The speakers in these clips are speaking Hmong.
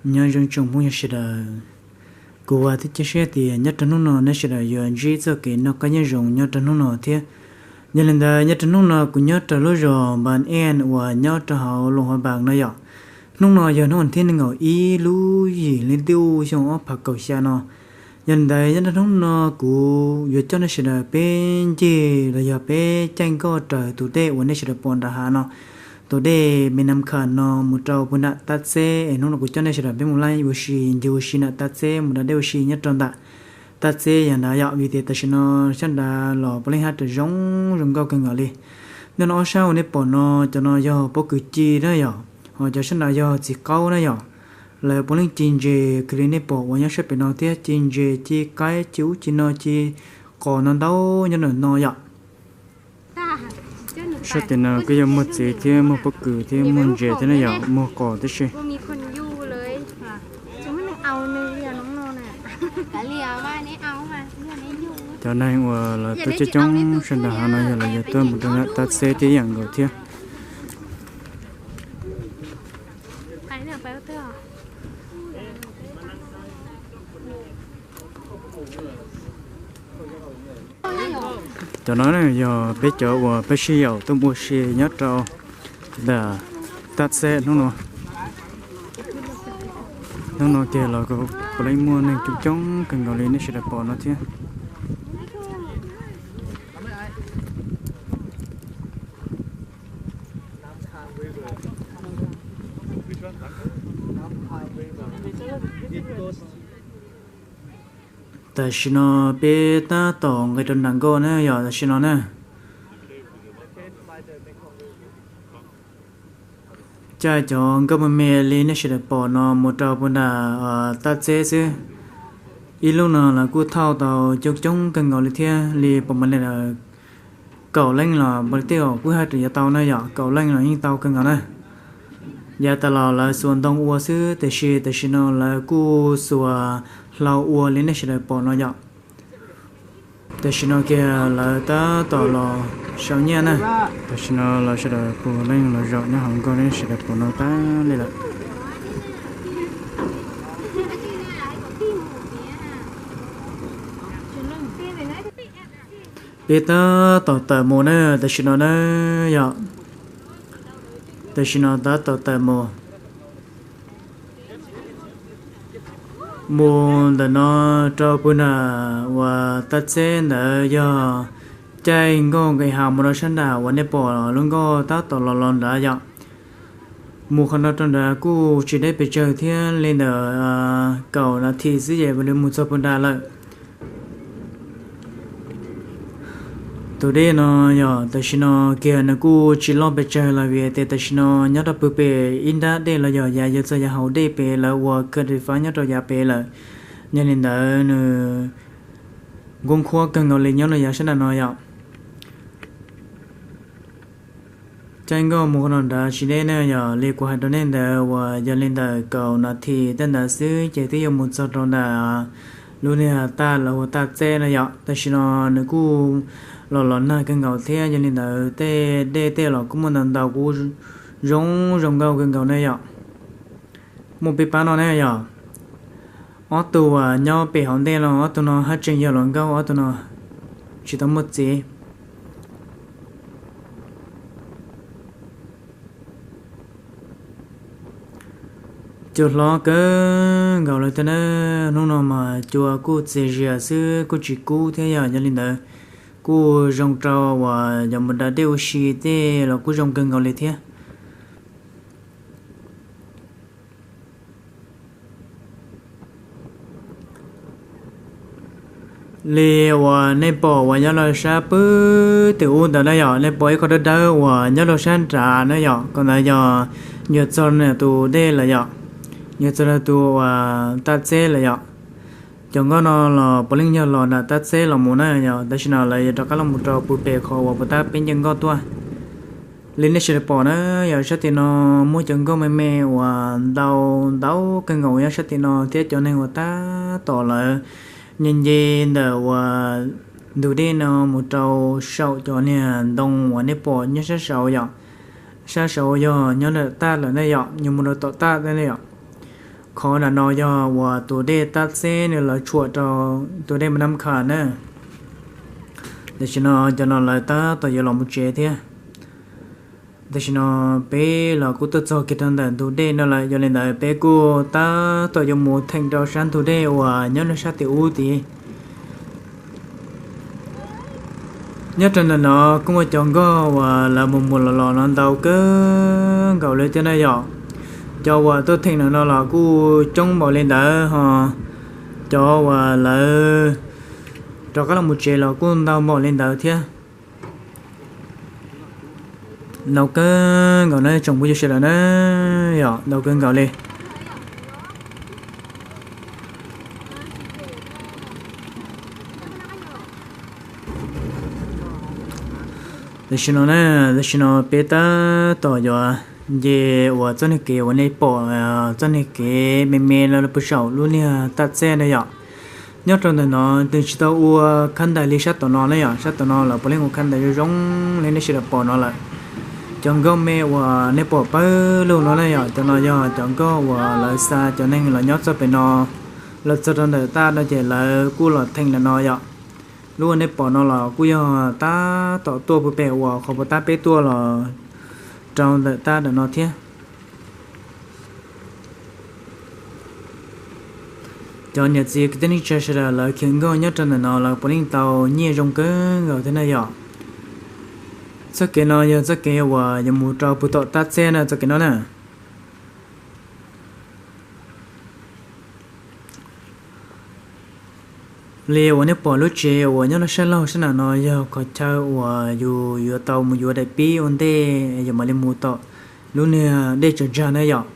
Nyob zoo tsoom phooj ywg sawv daws, kuv vam thiab cia siab tias nyob rau hnub no nej sawv daws yuav ntsib txoj kev noj qab nyob zoo nyob rau hnub no thiab. Yog li ntawd nyob rau hnub no kuv nyob rau lub zos Npas Ees uas nyob rau hauv Luas Huas Npas no yom. Hnub no yog hnub vas thib nees nkaum ib lub yim hli ntuj xyoo ob phav kaum xya no. Yog li ntawd nyob rau hnub no kuv yuav coj nej sawv daws peb ncig los yog peb caij nkoj raws tus dej uas nej sawv daws pom nram hav no, tus dej Me Nam Kham no mus rau puag nram Tab Txeb es hnub no kuv coj nej sawv daws peb mus laij ua si ncig ua si nram Tab Txeb mus da dej ua si nyob rau ntawm Tab Txeb yog ntawd yom, vim tias tam sim no sab nrad los puav leej haj tseem zoo zoo nkauj kawg nkaus li. Ntawm no ob sab uas nej pom no, cov no yog pob kws ci na yom, ho cov sab nrad yog txiv qaub na yom. Lawv puav leej ci ntses kawg li, nej pom uas nyob sab pem no thiab ci ntses ci qaib ci ub ci no ci qos no ntau nyob ntawm no yom. Sab tim no kuj yog muag txiv thiab muag pob kws thiab muag ntses thiab na yom, muag qos tib si. Cov neeg uas lawv tuaj coob coob sab nram hav no yog lawv yuav tuaj mus rau nram Tab Txeb thiab ib yam nkaus thiab. Cov no yog peb cov uas peb sib yaum tuaj mus ua si nyob rau ntawm Tab Txeb hnub no. Hnub no kiag los puav leej muaj neeg coob coob kawg nkaus li nej sawv daws pom no thiab. Tam sim no peb tab tom nqis rau nram nkoj na yom, tam sim no na. Caij cov nkoj me me li nej sawv daws pom no mus rau puag nram Tab Txeb xwb. Ib lub no lawv kuj thauj tau coob coob kawg nkaus li thiab, li pom mas li lawm kaum leej los npaum li tej zaum kuj haj tseem yuav tau na yom, kaum leej los yeej tau kawg nkaus na. Yav tas los lawv xuas ntoo ua xwb, tiam sis tam sim no lawv kuj xuas hlau ua li nej sawv daws pom no yom. Tam sim no kiag lawv tab tom los sau nyiaj na. Tam sim no lawv sawv daws puav leej los zaum nyob hauv nkoj li nej sawv daws pom no tag li lawm. Peb tab tom tawm mus na, tam sim no na yom. Tam sim no tab tom tawm mus. Mus ntawm no rau puag nram uas Tab Txeb ntawd yog caij nkoj nqis hav mus rau sab nram uas nej pom lub nkoj tab tom los los nrad yom. Mus qhov no rau nrad kuj tsis deb pes tsawg thiab, li ntawm kaum nas this xwb ces mus txog puag nrad lawm. Tus dej no yog tam sim no kiag nws kuj tsis loj pes tsawg los vim tias tam sim no nyob rau pem ib nrab dej los yog yav yuav txog yav hauv dej pem lawv ua kawg ris fab nyob rau yav pem lawm. Yog li ntawd nws nkub nqhuab kawg nkaus li nyob rau yav sab nram no yom. Caij nkoj mus qhov no nrad tsis deb na yom, li kuv hais rau nej ntawd uas yog li ntawm kaum nas this tej ntawd xwb ces twb yuav mus txog rau ntawm lub niag taj lawv hu Taj Txeb no yom. Tam sim no nws kuj los los nag kawg nkaus thiab, yog li ntawd tej dej tej los kuj muaj ntau ntau kuj zoo zoo nkauj kawg nkaus na yom. Muaj peb pab no ne yom. Ob tug uas nyob pem hauv ntej no, ob tug no haj tseem yog hluas nkauj, ob tug no tsis tau muaj txiv. Cua hlob kawg nkaus lawm thiab na. Hnub no mas cua kuj txias zias xwb kuj tsis kub thiab yom, yog li ntawd kuj zoo rau uas yog mus da dej ua si tej los kuj zoo kawg nkaus li thiab. Li uas nej pom uas nyob rau sab pem tim ub ntawd na yom, nej pom ib qho dawb dawb uas nyob rau sab nrad na yom, qhov ntawd yog yuav txog tus dej lawm yom, yuav txog tus uas Taj Txeb lawm yom. Cov nkoj no los puav leej yog los nram Taj Txeb los mus na yom, tam sim no lawv yuav rov qab los mus rau pem qhov uas puas tab peb nce nkoj tuaj. Li nej sawv daws pom na yom, sab tim no muaj cov nkoj me me uas ntau ntau kawg nkaus nyob sab tim no thiab cov neeg uas tab tom lawv nce nce ntawm uas ntug dej no mus rau saum cov niag ntoo uas nej pom nyob sab saud yom. Sab saud yog nyob ntawm taj lawm ne yom, yuav mus rau tom taj ne yom. Qhov nram no yog uas tus dej Tab Txeb nws lawv tshuam rau tus dej Mab Nab Khas na. Tam sim no cov no lawv tab tom yuav los mus tsev thiab. Tam sim no peb los kuj tuaj txog kiag rau ntawm ntug dej no lawm, yog li ntawd peb kuj tab tom yuav mus theem rau sab ntug dej uas nyob rau sab tim ub tid. Nyob rau ntawm no kuj muaj cov nkoj uas lawv mus mus los los no ntau kawg nkaus li thiab na yom. Cov uas tuaj theem ntawm no los kuj coob npaum li ntawd ho, cov uas lawv rov qab los mus tsev los kuj ntau npaum li ntawd thiab. Ntau kawg nkaus na tsoom phooj ywg sawv daws na, yog ntau kawg nkaus li. Tam sim no na, tam sim no peb tab tom yuav nce uas txoj niag kev uas nej pom, txoj niag kev me me no puag saum lub niag Tab Txeb na yom. Nyob rau ntawm no nws tsis tau ua khab ntais li sab tom no na yom, sab tom no lawv puav leej ua khab ntais zoo zoo li nej sawv daws pom no lawm. Cov nkoj me uas nej pom pawg lug no na yom, cov no yog cov nkoj uas lawv xa cov neeg los nyob txog pem no, los txog rau ntawm taj no ces lawv kuj los theem ntawm no yom. Lub uas nej pom no los kuj yog tab tom tuaj puag pem uas qhov puag ta peb tuaj los rau ntawm taj ntawm no thiab. Cov niam txiv kwv tij neej tsa sawv daws lawv khiav nkoj nyob rau ntawm no lawv puav leej tau nyiaj zoo kawg nkaus thiab na yom. Txoj kev no yog txoj kev uas yuav mus rau puag tom Tab Txeb na, txoj kev no na. Li uas nej pom lub tsev uas nyob rau sab laug sab nram no yog qhov chaw uas yus yuav tau mus yuav daim pib ua ntej yus mam li mus tom lub niag dej tsaws tsag na yom.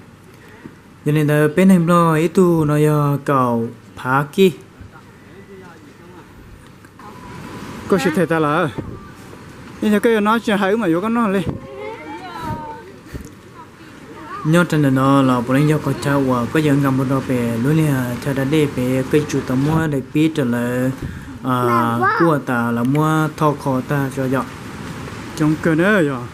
Yog li ntawd peb neeg Nplog ib tug no yog Kaum Phav Kij. Koj sib them tas lawm, yog koj yuav noj tsis hais wb mam yuav koj noj li. Nyob rau ntawm no los puav leej yog qhov chaw uas koj yuav nkag mus rau pem lub niag chaw da dej pem, koj yuav tsum tau muab daim pib rau lawv kuaj tas lawv muab thoj kho tag tso yom. Coob kawg na yom.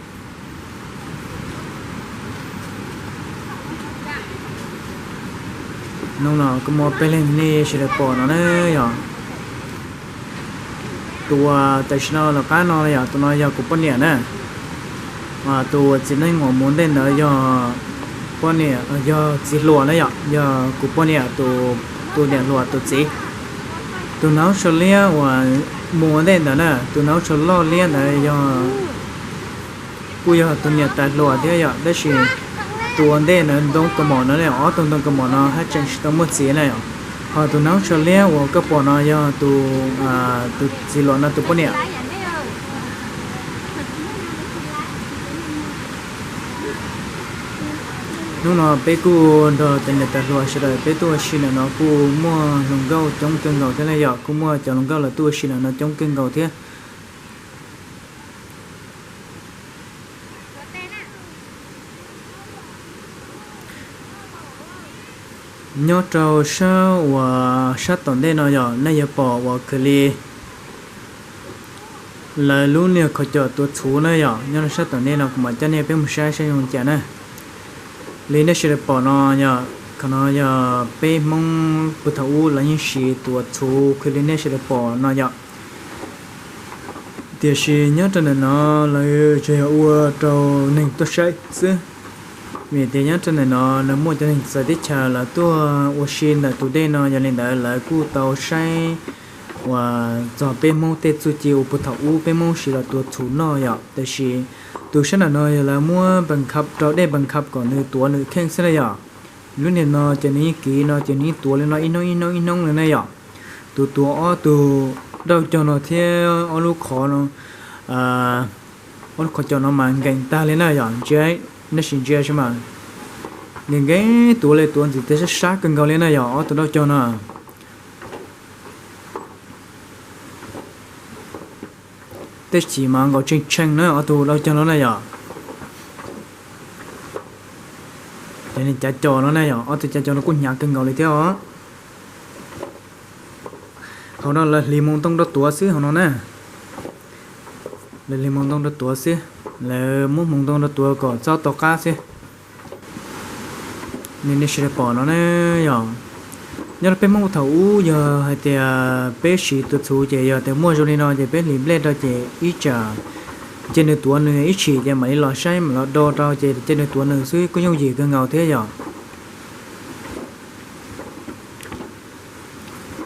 Hnub no kuj muaj peb leeg nej sawv daws pom no na yom. Tus uas tam sim no lawv qab no yom, tus no yog kuv poj niam na. Tus uas txiv neej uas mus ntej ntawd yog poj niam, yog txiv hluas na yom, yog kuv poj niam tus niam hluas tus txiv. Tus hnav tsho liab uas mus ua ntej ntawd na, tus hnav tsho loj liab ntawd yog kuj yog tus niam tais hluas thiab yom, tab sis tus ua ntej ntawd ntoo kaus mom no, ob tug ntoo kaus mom no haj tseem tsis tau muaj txiv na yom. Ho tus hnav tsho liab uas koj pom no yog tus, tus txiv hluas no tus poj niam. Hnub no peb kuj nrog cov niam tais hluas sawv daws peb tuaj ua si ntawm no kuj muaj hluas nkauj coob kawg nkaus thiab na yom, kuj muaj cov hluas nkauj lawv tuaj ua si ntawm no coob kawg nkaus thiab. Nyob rau sab uas sab tom ntej no yom, nej yuav pom uas khwv li lawv lub niag qhov cos tua txhuv na yom, nyob rau sab tom ntej no kuv mam coj nej peb mus saib saib zoo cas na. Li nej sawv daws pom no yog, qhov no yog peb Hmoob puag thaum ub lawv yeej siv tua txhuv khwv li nej sawv daws pom no yom. Tiam sis nyob rau ntawm no lawv tsuas yog ua rau neeg tuaj saib xwb, vim tias nyob rau ntawm no lawv muaj cov neeg txawv teb chaws lawv tuaj ua si ntawm tus dej no, yog li ntawd lawv kuj tau saib uas txog peb Hmoob tej txuj ci uas puag thaum ub peb Hmoob siv los tua txhuv noj yom. Tiam sis tus sab nram no yog lawv muab npas khab rau dej npas khab kom nws tuav nws kheej xwb na yom. Lub niag no ces nws yeej kiv no ces nws yeej tuav li no ib hnub ib hnub ib hnub li na yom. Tus tuav ob tug dauj cog no thiab ob lub qhov no, ob lub qhov cos no mas nkees tag li na yom, ntsia, nej sim ntsia saib mas, nkees nkees tuav li tuav ntxim tias sab sab kawg nkaus li na yom, ob tug dauj cog no. Tej chim mas nkaus tshee tshee na ob tug dauj cog no na yom. Cov niag cav cos no na yom, ob tug cav cos no kuj hnyav kawg nkaus li thiab os. Hauv no lawv hliv moo ntoo rau tuav xwb hauv no na. Lawv hliv moo ntoo rau tuav xwb, lawv muab moo ntoo rau tuav kom txhob to qab xwb. Nej sawv daws pom no ne yom, nyob rau peb Hmoob thaum ub yog hais tias peb siv tus txhuv ces yog tias muaj zoo li no ces peb hliv nplej rau ces ib tsam cia nws tuav nws ib chim ces mam li los saib mam los do rau ces cia nws tuav nws xwb kuj yooj yim kawg nkaus thiab yom.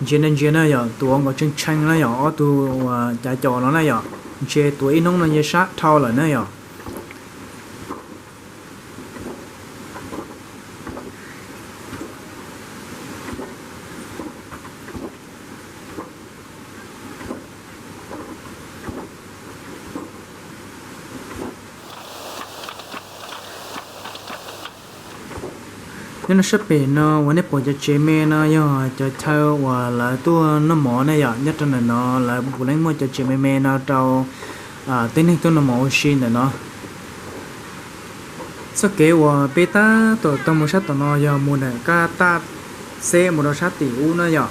Ntsia na, ntsia na yom, tuav nkaus tshee tshee na yom, ob tug uas cav cos no na yom, ntshe tuav ib hnub no yeej sab dhau lawm na yom. Nyob rau sab pem no uas nej pom cov tsev me no yog cov chaw uas lawv tuaj noj mov na yom. Nyob rau ntawm no lawv puav leej muaj cov tsev me me no rau tib neeg tuaj noj mov ua si ntawm no. Txoj kev uas peb tab tom taug mus sab tom no yog mus ntawm kab taj xeb mus rau sab tim ub na yom.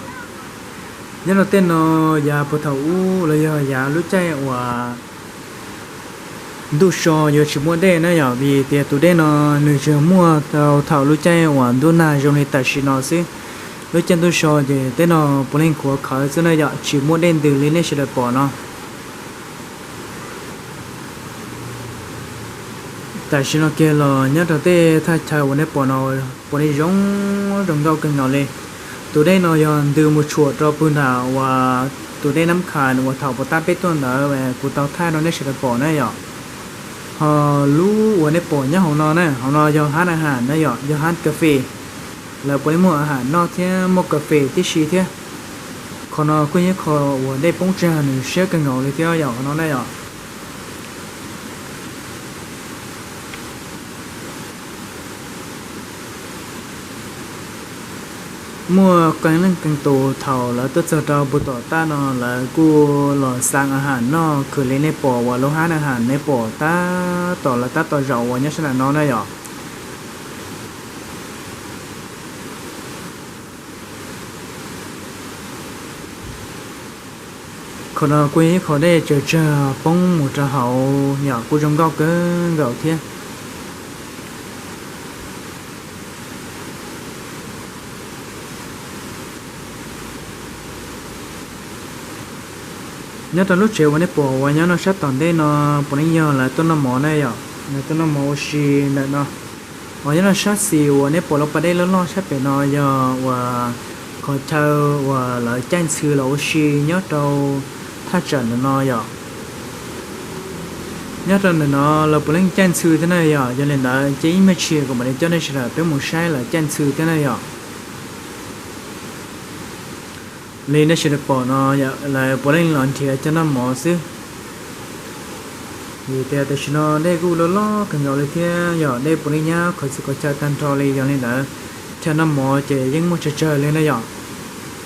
Nyob rau tej no yav puag thaum ub los yog yav lub caij uas ntuj so yuav tsis muaj dej na yom, vim tias tus dej no nws tsuas muaj rau thaum lub caij uas ntuj nag zoo li tam sim no xwb. Lub caij ntuj so ces tej no puav leej khuav khawv xwb na yom, tsis muaj dej ntws li nej sawv daws pom no. Tam sim no kiag los nyob rau tej thaj chaw uas nej pom no puav leej zoo, zoo nkauj kawg nkaus li. Tus dej no yog ntws mus tshuam rau pug nram uas tus dej Nab Khas uas thaum puag ta peb tuaj ntawd kuv tau thaij rau nej sawv daws pom na yom. Ho lub uas nej pom nyob hauv no na, hauv no yog hab a has na yom, yog hab kas fes. Lawv puav leej muaj a has noj thiab muaj kas fes tib si thiab. Qhov no kuj yog qhov uas dej poob tsag nws siab kawg nkaus li thiab yom, qhov no na yom. Muaj qee leej qee tus thaum lawv tuaj txog rau pug tom taj no lawv kuj los xaa a has noj khwv li nej pom uas lub hab a has nej pom tab tom lawv tab tom zaum uas nyob sab nram no na yom. Qhov no kuj yog ib qho dej tsaws tsag poob mus rau hauv yom, kuj zoo nkauj kawg nkaus thiab. Nyob rau lub tsev uas nej pom uas nyob no sab tom ntej no puav leej yog lawv tuaj noj mov na yom, lawv tuaj noj mov ua si ntawm no. Ho nyob no sab xis uas nej pom lub pas dej loj loj sab pem no yog uas qhov chaw uas lawv caij ntxhw los ua si nyob rau thaj tsam ntawm no yom. Nyob rau ntawm no lawv puav leej caij ntxhw thiab na yom, yog li ntawd ces ib me ntsis kuv mam li coj nej sawv daws peb mus saib lawv caij ntxhw thiab na yom. Li nej sawv daws pom no, lawv puav leej los nrhiav cov noj mov xwb. Vim tias tam sim no dej kuj loj loj kawg nkaus li thiab yom, dej puav leej nyab qhov txhia qhov chaw tag nrho li, yog li ntawd chaw noj mov ces yeej muaj tsawg tsawg li na yom.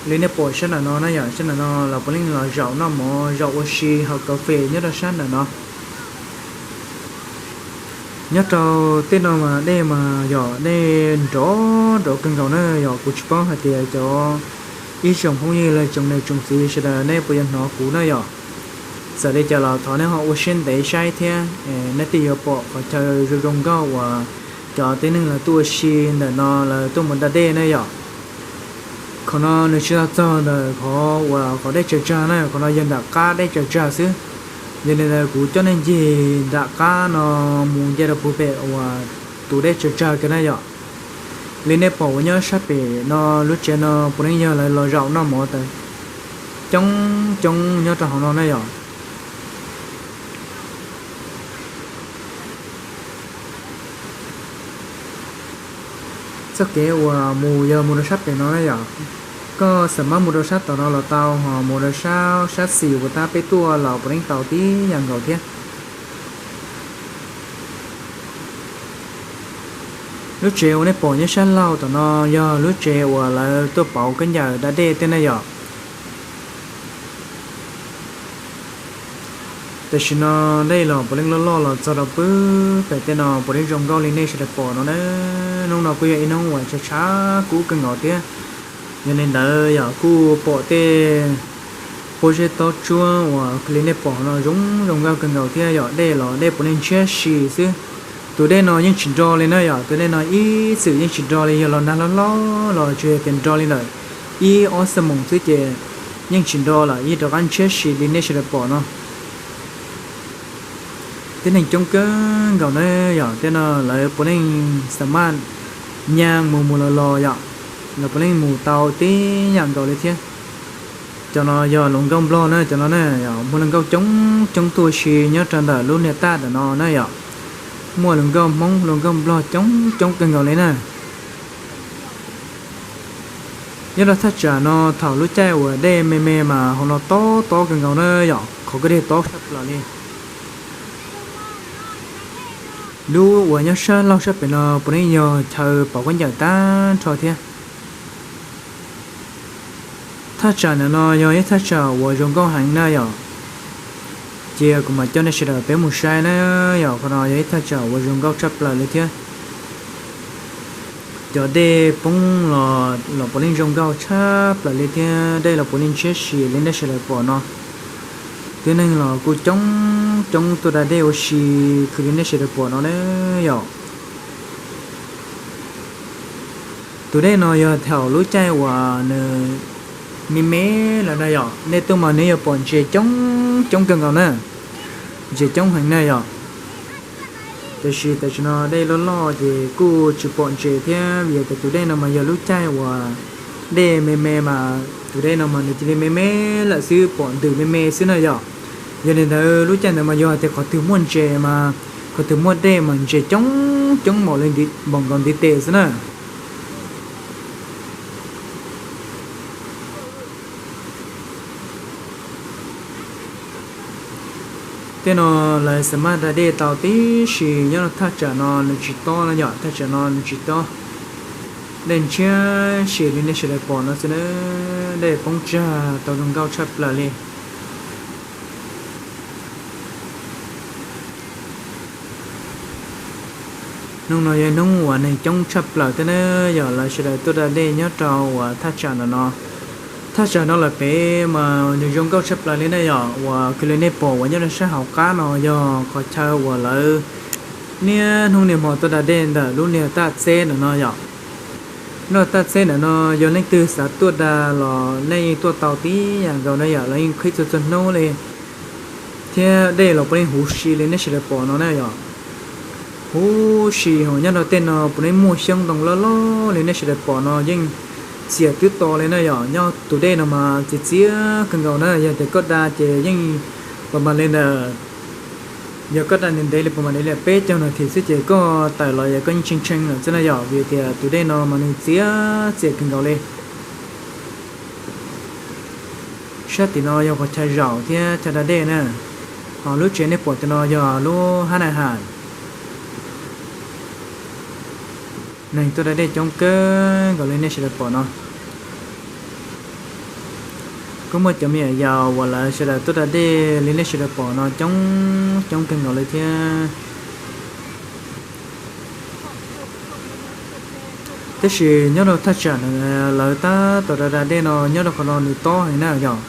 Li nej pom sab nram no na yom, sab nram no los puav leej los zaum noj mov zaum ua si haus kas fes nyob rau sab nram no. Nyob rau tej no mas dej mas yog dej nrov nrov kawg nkaus na yom, kuv tsis paub hais tias cov ib tsoom phooj ywg los tsoom niam tsoom txiv sawv daws nej puas yuav hnov kuv na yom. Txawm li cas los thov nej ho ua siab ntev saib thiab, nej thiaj yuav pom qhov chaw zoo zoo nkauj uas cov tib neeg lawv tuaj ua si ntawm no lawv tuaj mus da dej na yom. Qhov no nws tsis tau txog ntawm qhov uas qhov dej tsaws tsag na, qhov no yog nram qab dej tsaws tsag xwb. Yog li ntawd kuv coj nej ncig nram qab no mus nce rau puag pem uas tus dej tsaws tsag kiag na yom. Li nej pom uas nyob sab pem no lub tsev no puav leej yog lawv los zaum noj mov tas coob coob nyob rau hauv no na yom. Txoj kev uas mus yog mus rau sab pem no na yom. Koj xam mab mus rau sab tom no los tau, ho mus rau sab sab xis uas tab peb tuaj los puav leej tau tib yam nkaus thiab. Lub tsev uas nej pom nyob sab laug tom no yog lub tsev uas lawv tuaj pauv khaub ncaws da dej tej na yom. Tam sim no dej los puav leej loj loj los txog rau pwg pem tej no puav leej zoo nkauj li nej sawv daws pom no na. Hnub no kuj yog ib hnub uas tshav tshav kub kawg nkaus thiab. Yog li ntawd yog kuj pom tej pob zeb tob tsuab uas li nej pom no zoo zoo nkauj kawg nkaus thiab yom, dej los dej puav leej ntshiab si xwb. Tus dej no yeej tsis nro li na yom, tus dej no ib txwm yeej tsis nro li, yog los nag hlob hlob los tsuas yog tias nro li ntawm ib ob xuab moos xwb ces yeej tsis nro lawm, yeej rov qab ntshiab si li nej sawv daws pom no. Tib neeg coob kawg nkaus na yom, tej no lawv puav leej xa maj nyaj mus mus los los yom, lawv puav leej mus tau tib yam nkaus li thiab. Cov no yog hluas nkauj Nplog na, cov no na, muaj hluas nkauj coob coob tuaj si nyob rau ntawm lub niag taj ntawm no na yom. Muaj hluas nkauj Hmoob hluas nkauj Nplog coob coob kawg nkaus li na. Nyob rau thaj tsam no thaum lub caij uas dej me me mas hauv no tob tob kawg nkaus na yom, qhov kwj deg tob tshaj plaws li. Lub uas nyob sab laug sab pem no puav leej yog chaw pov khaub ncaws tag nrho thiab. Thaj tsam ntawm no yog ib thaj tsam uas zoo nkauj heev na yom. Cia kuv mam coj nej sawv daws peb mus saib na yom, qhov no yog ib thaj tsam uas zoo nkauj tshaj plaws li thiab. Cov dej poob los los puav leej zoo nkauj tshaj plaws li thiab, dej los puav leej ntshiab si li nej sawv daws pom no. Tib neeg los kuj coob coob tuaj da dej ua si khwv li nej sawv daws pom no na yom. Tus dej no yog thaum lub caij uas nws me me lawm na yom, nej tuaj mas nej yuav pom ntses coob coob kawg nkaus na, ntses coob heev na yom. Tiam sis tam sim no dej loj loj ces kuj tsis pom ntses thiab, vim tias tus dej no mas yog lub caij uas dej me me mas tus dej no mas nws cia li me me lawm xwb, pom ntws me me xwb na yom. Yog li ntawd lub caij ntawd mas yog hais tias qhov twg muaj ntses mas, qhov twg muaj dej mas ntses coob coob npaum nkaus ntiv tes xwb na. Tej no lawv xa maj da dej tau tib si, nyob rau thaj tsam no nws tsis tob no yom, thaj tsam no nws tsis tob. Dej ntshiab si li nej sawv daws pom no xwb na, dej poob tsag tau zoo nkauj tshaj plaws li. Hnub no yog hnub uas neeg coob tshaj plaws thiab na yom, lawv sawv daws tuaj da dej nyob rau uas thaj tsam no no. Thaj tsam no lawm pem mas nws zoo nkauj tshaj plaws li na yom, uas khwv li nej pom uas nyob rau sab hauv qab no yog qhov chaw uas lawv niaj hnub niaj hmo tuaj da dej ntawm lub niag taj txeb ntawm no yom. Lub taj txeb ntawm no yog leej twg xav tuaj da los nej yeej tuaj tau tib yam nkaus na yom, lawv yeej qhib txhua txhua hnub li. Thiab dej los puav leej huv si li nej sawv daws pom no na yom. Huv si ho nyob rau tej no puav leej muaj xyoob ntoo loj loj li nej sawv daws pom no yeej txias twb to li na yom. Nyob tus dej no mas txias txias kawg nkaus na, yog tias koj da ces yeej pas mas li ntawm, yog koj da ntev ntev li pas mas li peb caug nas this xwb ces koj tawm los yog koj yeej tshee tshee lawm xwb na yom, vim tias tus dej no mas nws txias txias kawg nkaus li. Sab tim no yog qhov chaw zaum thiab chaw da dej na. Ho lub tsev nej pom tim no yog lub hab nai has. Neeg tuaj da dej coob kawg nkaus li nej sawv daws pom no. Kuj muaj cov me nyuam yaus uas lawv sawv daws tuaj da dej li nej sawv daws pom no coob coob kawg nkaus li thiab. Tab sis nyob rau thaj tsam lawv tab tom da da dej no nyob rau qhov no nws tob heev na yom.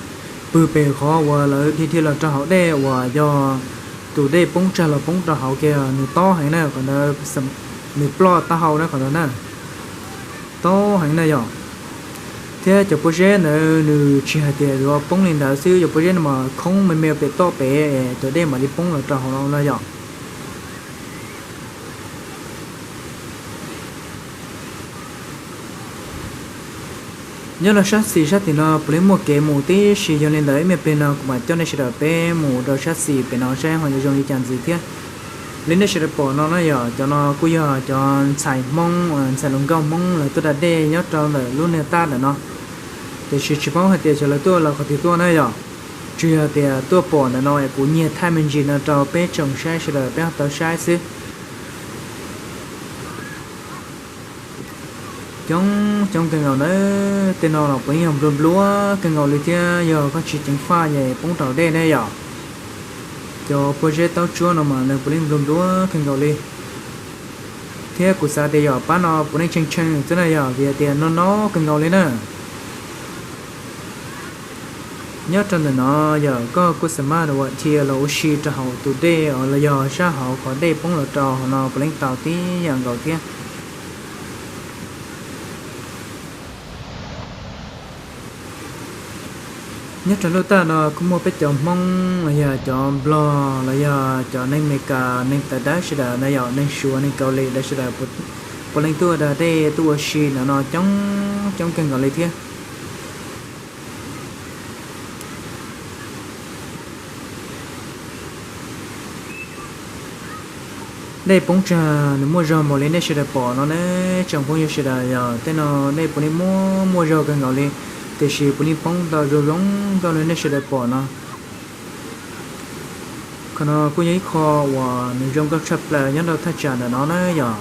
Pw pem qhov uas lawv dhia dhia los rau hauv dej uas yog tus dej poob tsag los poob rau hauv kiag nws tob heev na, qhov ntawd nws ploj taub hau na qhov ntawd na. Tob heev na yom. Thiab cov pob zeb ntawd nws tsis hais tias yuav poob li ntawd xwb, cov pob zeb no mas khoob me me pem toj pem es cov dej mam li poob los rau hauv no na yom. Nyob rau sab xis sab tim no puav leej muaj kev mus tib si, yog li ntawd ib me pliag no kuv mam coj nej sawv daws peb mus rau sab xis pem no saib ho yuav zoo li cas ntxiv thiab. Li nej sawv daws pom no na yom, cov no kuj yog cov ntxhais Hmoob, ntxhais hluas nkauj Hmoob lawv tuaj da dej nyob rau ntawm lub niag taj ntawm no. Tiam sis tsis paub hais tias xyov lawv tuaj los qhov twg tuaj na yom. Tsuas yog tias tuaj pom ntawm no es kuv nyiag thaij me ntsis no rau peb tsoom saib sawv daws peb ho tau saib xwb. Coob coob kawg nkaus na, tej no los puav leej yog nplua nplua kawg nkaus li thiab, yog koj tsis ceev faj ces poob rau dej ne yom. Cov pob zeb taub tsuab no mas nws puav leej nplua nplua kawg nkaus li. Thiab kuv xav tias yog pab no puav leej tshee tshee xwb na yom, vim tias no no kawg nkaus li na. Nyob rau ntawm no yog koj kuj xa maj ua dhia los ua si rau hauv tus dej los yog sab hauv qhov dej poob los rau hauv no puav leej tau tib yam nkaus thiab. Nyob rau lub taj no kuj muaj peb cov Hmoob los yog cov Nplog los yog cov neeg Meskas, neeg tawv dawb sawv daws na yom, neeg Suav, neeg Kaus Lim lawv sawv daws puav leej tuaj da dej tuaj ua si ntawm no coob coob kawg nkaus li thiab. Dej poob tsag nws muaj zog npaum li nej sawv daws pom no ne, tsoom phooj ywg sawv daws, yog tej no dej puav leej muaj muaj zog kawg nkaus li, tiam sis puav leej poob tau zoo zoo nkauj li nej sawv daws pom no. Qhov no kuj yog ib qho uas nws zoo nkauj tshaj plaws nyob rau thaj tsam ntawm no na yom.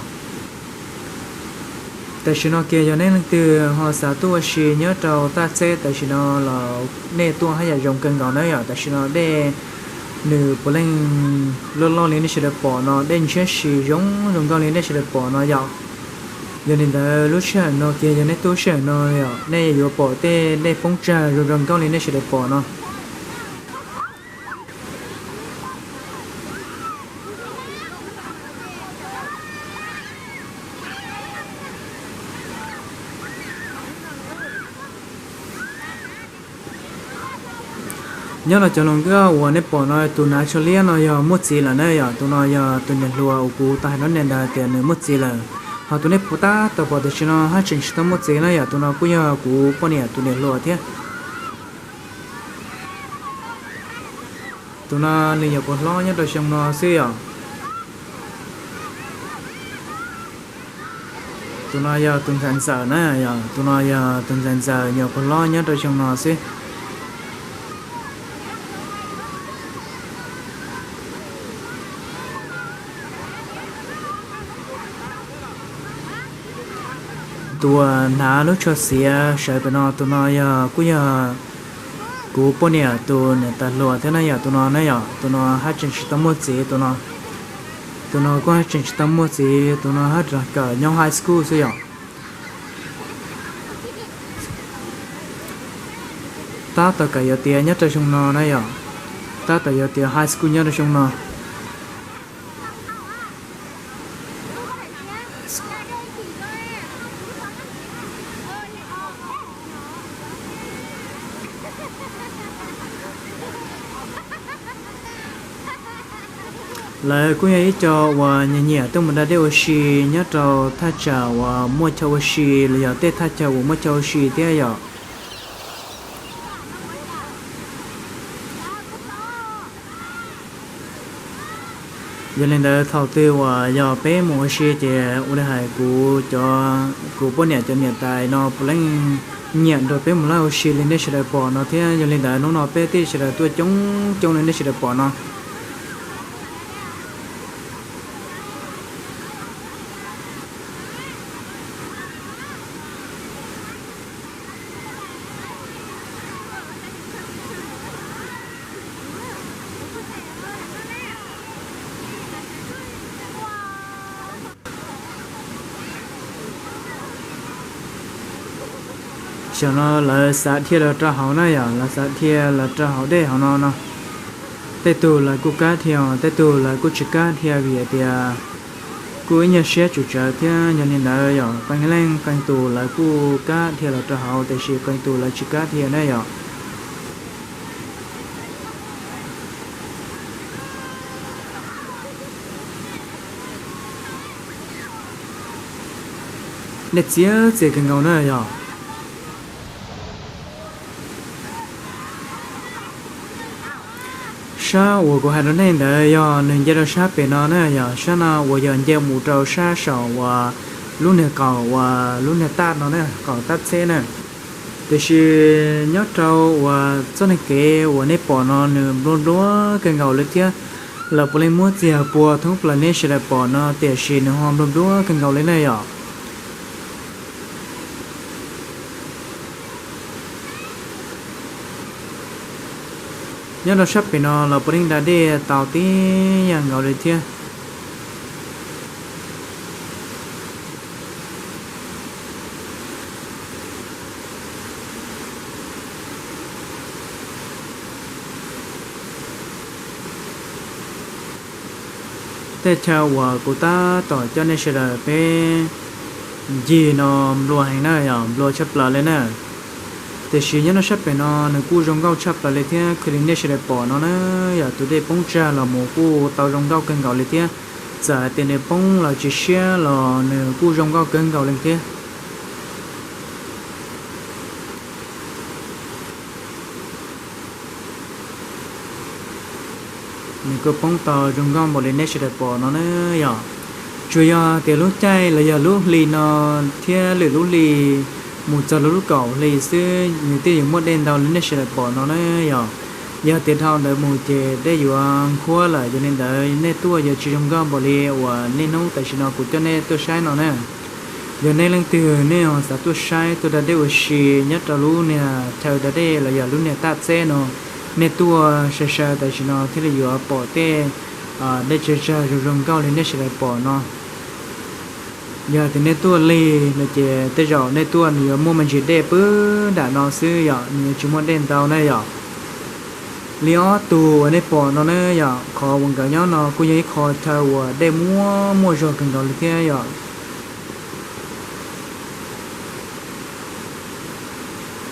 Tam sim no kiag yog nej leej twg ho xav tuaj ua si nyob rau thaj teb tam sim no los nej tuaj haj yam zoo kawg nkaus na yom. Tam sim no dej nws puav leej loj loj li nej sawv daws pom no, dej ntshiab si zoo zoo nkauj li nej sawv daws pom no yom. Yog li ntawd lub sij hawm no kiag yog nej tuaj sij hawm no yom, nej yuav pom tej dej poob tsag zoo zoo nkauj li nej sawv daws pom no. Nyob los cov hluas nkauj uas nej pom no, tus hnav tsho liab no yog muaj txiv lawm na yom. Tus no yog tus niam hluas uas kuv tau hais rau nej ntawd tias nws muaj txiv lawm. Ho tus nej puas tab tom pom tam sim no haj tseem tsis tau muaj txiv na yom, tus no kuj yog kuv poj niam tus niam hluas thiab. Tus no nws nyuam qhuav hlob nyob rau xyoo no xwb yom. Tus no yog tus ntxhais ntxawm na yom, tus no yog tus ntxhais ntxawm nyuam qhuav hlob nyob rau xyoo no xwb. Tus uas hnav lub tsho xiav sawv pem no, tus no yog kuj yog kuv poj niam tus niam tais hluas thiab na yom. Tus no na yom, tus no haj tseem tsis tau muaj txiv, tus no, tus no kuj haj tseem tsis tau muaj txiv, tus no haj tseem kawm nyob high school xwb yom. Tab tom kawm yuav tiav nyob rau xyoo no na yom, tab tom yuav tiav high school nyob rau xyoo no. Lawv kuj yog ib co uas nyiam nyiam tuaj mus da dej ua si nyob rau thaj tsam uas muaj chaw ua si los yog tej thaj chaw uas muaj chaw ua si thiab yom. Yog li ntawd thaum twg uas yog peb mus ua si ces ua li hais kuv cov, kuv poj niam cov niam tais no puav leej nyiam nrog peb mus laj ua si li nej sawv daws pom no thiab. Yog li ntawd hnub no peb thiaj sawv daws tuaj coob coob li nej sawv daws pom no. Tam no lawv xav dhia los rau hauv na yom, lawv xav dhia los rau hauv dej hauv no no. Tej tug lawv kuj kab dhia, tej tug lawv kuj tsis kab dhia vim hais tias kuj ib nyuag siab tsum tsawv thiab. Yog li ntawd yom, qee leej qee tus lawv kuj kab dhia los rau hauv tiam sis qee tus lawv tsis kab dhia na yom. Dej txias txias kawg nkaus na yom. Sab uas kuv hais rau nej ntawd yog nws nce rau sab pem no na yom, sab no uas yog nce mus rau sab saum uas lub niag qaum uas lub niag taj no na, qaum tab txheb na. Tiam sis nyob rau uas txoj niag kev uas nej pom no nws nplua nplua kawg nkaus li thiab. Lawv puav leej muab txiag pua thoob plaws nej sawv daws pom no tiam sis nws ho nplua nplua kawg nkaus li na yom. Nyob rau sab pem no los puav leej da dej tau tib yam nkaus li thiab. Tej chaw uas kuv tab tom coj nej sawv daws peb ncig no nplua heev na yom, nplua tshaj plaws li na. Tiam sis nyob rau sab pem no nws kuj zoo nkauj tshaj plaws li thiab, khwv li nej sawv daws pom no na yom, tus dej poob tsag los mus kuj tau zoo nkauj kawg nkaus li thiab. Txawm hais tias nws poob los tsis siab los nws kuj zoo nkauj kawg nkaus li thiab. Nws kuj poob tau zoo nkauj npaum li nej sawv daws pom no na yom. Tsuas yog tias lub caij los yog lub hli no thiab lwm lub hli mus txog lub kaum hli xwb nws thiaj yuav muaj dej ntau li nej sawv daws pom no na yom. Yog tias dhau ntawd mus ces dej yuav nkuab lawm, yog li ntawd nej tuaj yuav tsis zoo nkauj npaum li uas niaj hnub tam sim no kuv coj nej tuaj saib no na. Yog nej leej twg nej ho xav tuaj saib tuaj da dej ua si nyob rau lub niag chaw da dej los yog lub niag taj txeb no, nej tuaj sai sai tam sim no thiaj li yuav pom tej dej tsag tsag zoo zoo nkauj li nej sawv daws pom no. Yog tias nej tuaj lig no ces tej zaum nej tuaj nws yuav muaj me ntsis dej pw nram no xwb yom, nws yuav tsis muaj dej ntau na yom. Li ob tug uas nej pom no na yom, qhov uas nkawd nyob no kuj yog ib qho chaw uas dej muaj muaj zog kawg nkaus li thiab yom.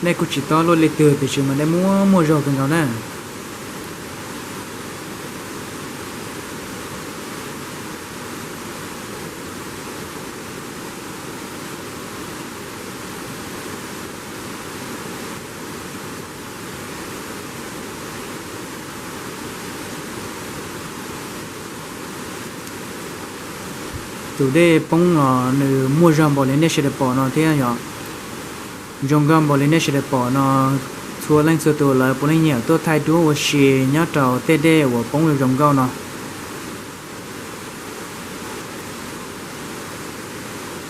Nej kuj tsis tob luaj li twg tiam sis mas dej muaj muaj zog kawg nkaus na. Tus dej poob los nws muaj zog npaum li nej sawv daws pom no thiab yom. Zoo nkauj npaum li nej sawv daws pom no, txhua leej txhua tus lawv puav leej nyiam tuaj thaij duab ua si nyob rau tej dej uas poob zoo nkauj no.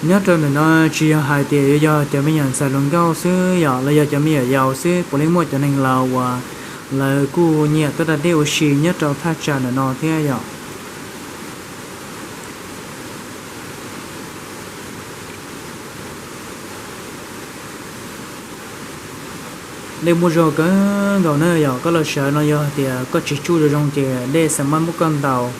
Nyob rau ntawm no tsis yog hais tias yuav yog cov me nyuam ntxhais hluas nkauj xwb yom, los yog cov me nyuam yaus xwb, puav leej muaj cov neeg laus uas lawv kuj nyiam tuaj da dej ua si nyob rau thaj tsam ntawm no thiab yom. Dej muaj zog kawg nkaus na yom, koj los sawv no yog tias koj tsis tsuj zoo zoo ces dej xa mab muab koj ntaus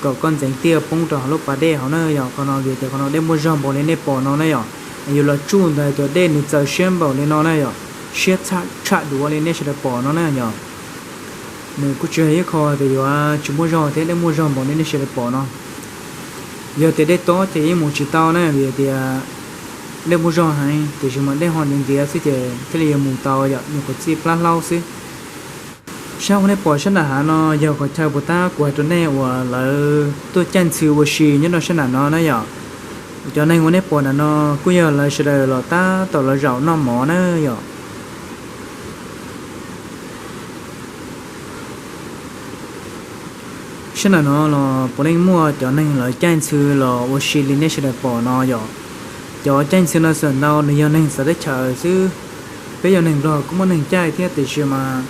kom koj ntxeev tiaj poob rau hauv lub pas dej hauv na yom. Qhov no vim tias qhov no dej muaj zog npaum li nej pom no na yom, yuav los tsuj ntawd cov dej nws txaws siab npaum li no na yom, siab tshaj duav li nej sawv daws pom no na yom. Nws kuj tsis yog ib qho tias yuav tsis muaj zog thiab, dej muaj zog npaum li nej sawv daws pom no. Yog tias dej tob ces yeej mus tsis tau na, vim tias dej muaj zog heev, tiam sis mas dej ho ntiav ntiav xwb ces thiaj li yuav mus tau yom, nyuam qhuav txij plab hlaub xwb. Sab uas nej pom sab nram hav no yog qhov chaw puas tab kuv hais rau nej uas lawv tuaj caij ntxhw ua si nyob rau sab nram no na yom. Cov neeg uas nej pom nram no kuj yog lawv sawv daws los tab tom los zaum noj mov na yom. Sab nram no los puav leej muaj cov neeg lawv caij ntxhw los ua si li nej sawv daws pom no yom. Cov caij ntxhw no xam ntau nws yog neeg txawv teb chaws xwb. Peb yog neeg Nplog kuj muaj neeg caij thiab tiam sis mas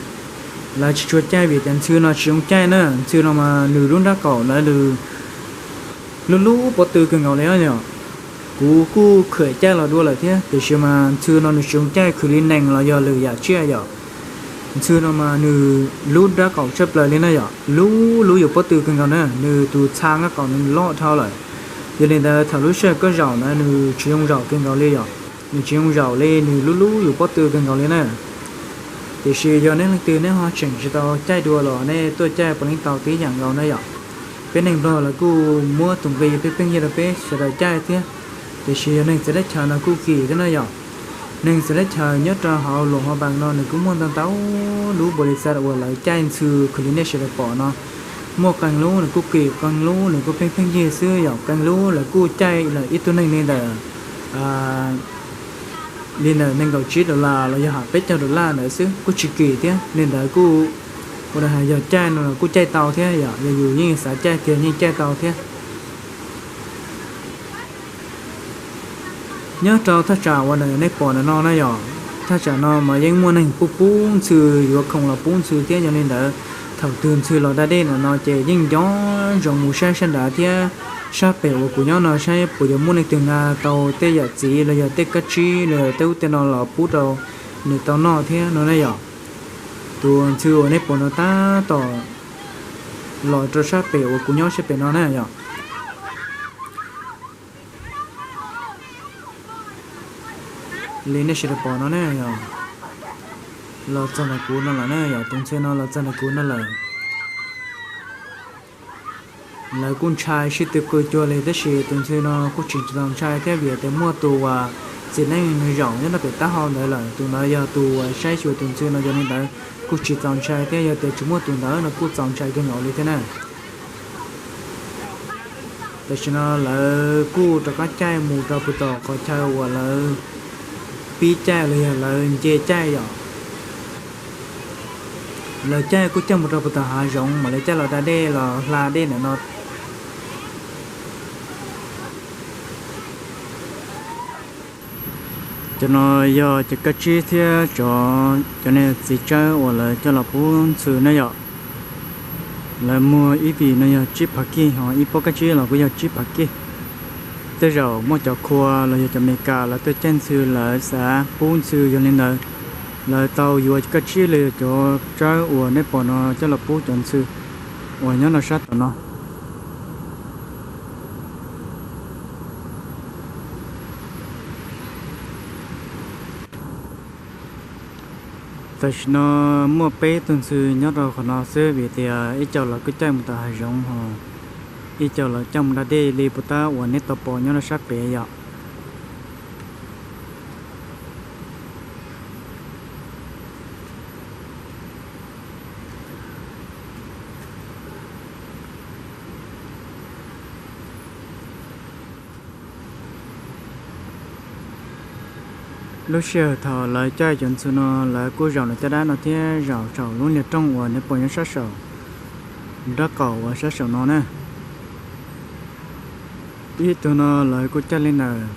lawv tsis tshua caij vim cov ntxhw no tsis zoo caij na. Ntxhw no mas nws lub nrab qaum ntawd nws lub lub pob tw kawg nkaus li yom. Kuv kuj kham caij los dua lawm thiab tiam sis mas ntxhw no nws tsis zoo caij khwv li nees los yog lwm yam tsiaj yom. Ntxhw no mas nws lub nrab qaum tshaj plaws li na yom, lub lub yus pob tw kawg nkaus na, nws tus txha nrab qaum nws loj dhau lawm. Yog li ntawd thaum lub sij hawm koj zaum ntawd nws tsis zoo zaum kawg nkaus li yom, nws tsis zoo zaum li, nws lub lub yus pob tw kawg nkaus li na. Tiam sis yog nej leej twg nej ho tseem tsis tau caij dua los nej tuaj caij puav leej tau tib yam nkaus na yom. Peb neeg Nplog los kuj muab tus nqi pheej pheej yig rau peb sawv daws caij thiab. Tiam sis yog neeg txawv teb chaws no kuj kim thiab na yom. Neeg txawv teb chaws nyob rau hauv Luam Hauv Npas no nws kuj muaj ntau ntau lub npaum li cas uas lawv caij ntxhw khwv li nej sawv daws pom no. Muaj qee lub nws kuj kim, qee lub nws kuj pheej pheej yig xwb yom, qee lub lawv kuj caij lawm ib tug neeg li ntawm li ntawm nees nkaum tsib dollar los yog hais peb caug dollar ntawd xwb kuj tsis kim thiab. Li ntawd kuj ua rau hais yog caij no los kuj caij tau thiab yom, yog yus yeej xav caij kiag yeej caij tau thiab. Nyob rau thaj tsam uas nej pom ntawm no na yom, thaj tsam no mas yeej muaj neeg pub pub ntxhw, yuav khoom los pub ntxhw thiab. Yog li ntawd thaum twg ntxhw los da dej ntawm no ces yeej nco ntsoov mus saib sab nrad thiab sab pem uas kuv nyob no saib puas yuav muaj leej twg nqa tau tej yam txiv los yog tej kab tsib los yog tej ub tej no los pub rau nws tau noj thiab no na yom. Tus ntxhw uas nej pom no tab tom los rau sab pem uas kuv nyob sab pem no na yom. Li nej sawv daws pom no ne yog los txog ntawm kuv no lawm na yom, tus ntxhw no los txog ntawm kuv no lawm. Lawv kuj ntshai sib tw qw cuag li tab sis tus ntxhw no kuj tsis txaus ntshai thiab vim tias muaj tus uas txiv neej nws zaum nyob rau pem taub hau ntawd lawm. Tus ntawd yog tus uas saib xyuas tus ntxhw no, yog li ntawd kuj tsis txaus ntshai thiab, yog tias tsis muaj tus ntawd no kuj txaus ntshai kawg nkaus li thiab na. Tam sim no lawv kuj rov qab caij mus rau puag tom qhov chaw uas lawv pib caij los yog lawv nce caij yom. Lawv caij kuj caij mus rau puag tom hav zoov mam li caij los da dej los hla dej ntawm no. Cov no yog cov kab tsib thiab cov, cov niag txiv tsawb uas lawv coj los pub ntxhw na yom. Lawv muag ib vim no yog tsib phav kij, ho ib pob kab tsib los kuj yog tsib phav kij. Tej zaum muaj cov khua los yog cov Amelikas lawv tuaj caij ntxhw lawv xav pub ntxhw, yog li ntawd lawv tau yuav cov kab tsib los yog cov tsawb uas nej pom no coj los pub cov ntxhw uas nyob rau sab tom no. Tam sim no muaj peb tug ntxhw nyob rau qhov no xwb vim tias ib co lawv kuj caij mus tom hav zoov ho ib co lawv caij mus da dej li puag ta uas neb tau pom nyob rau sab pem yom. Lub sij hawm thaum lawv caij cov ntxhw no lawv kuj zaum lawv caj dab no thiab zaum saum lub niag rooj uas neb pom nyob sab saum nraub qaum uas sab saum no na. Ib tug no lawv kuj caij li ntawm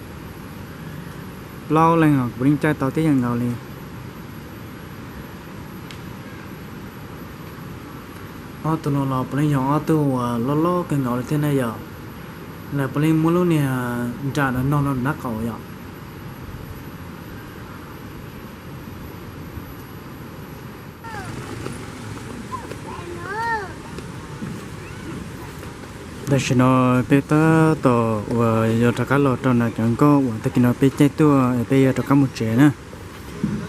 plaub leeg os, puav leej caij tau tib yam nkaus li. Ob tug no los puav leej yog ob tug uas loj loj kawg nkaus li thiab ne yom. Lawv puav leej muab lub niag nra no nog rau nraub qaum yom. Tam sim no peb tab tom uas yuav rov qab los rau ntawm cov nkoj uas tag kis no peb caij tuaj es peb yuav rov qab mus tsev na.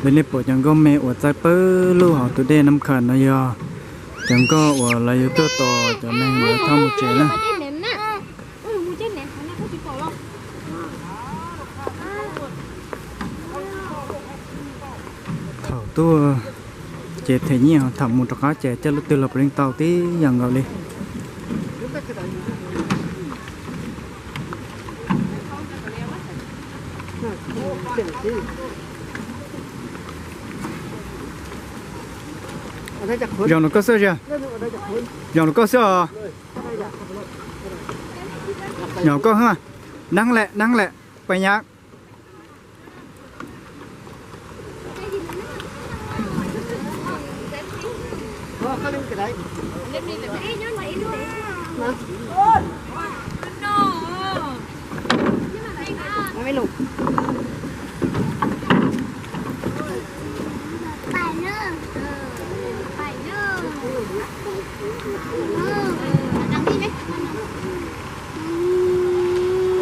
Li nej pom cov nkoj me uas txaij pawg lug hauv tus dej Nab Kham no yog cov nkoj uas lawv yuav tuaj tos cov neeg lawv thauj mus tsev na. Thaum tuaj ces them nyiaj, thaum mus rov qab ces caij lub twg los puav leej tau tib yam nkaus li. Zaum no koj xwb, zaum no koj xwb os. Zaum koj, neeb lawm, neeb lawm, pais nyab.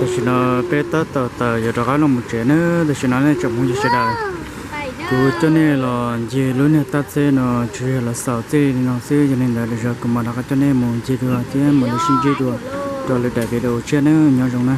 Tam sim no peb tab tom tawm yuav rov qab los mus tsev na. Tam sim no nej tsoom phooj ywg sawv daws, kuv coj nej los ncig lub niag taj txeb no, tsuas yog los xaus txij li no xwb. Yog li ntawd lwm zaus kuv mam rov qab coj nej mus ncig dua thiab mam li sib ntsib dua rau lwm daim video tshiab na. Nyob zoo na.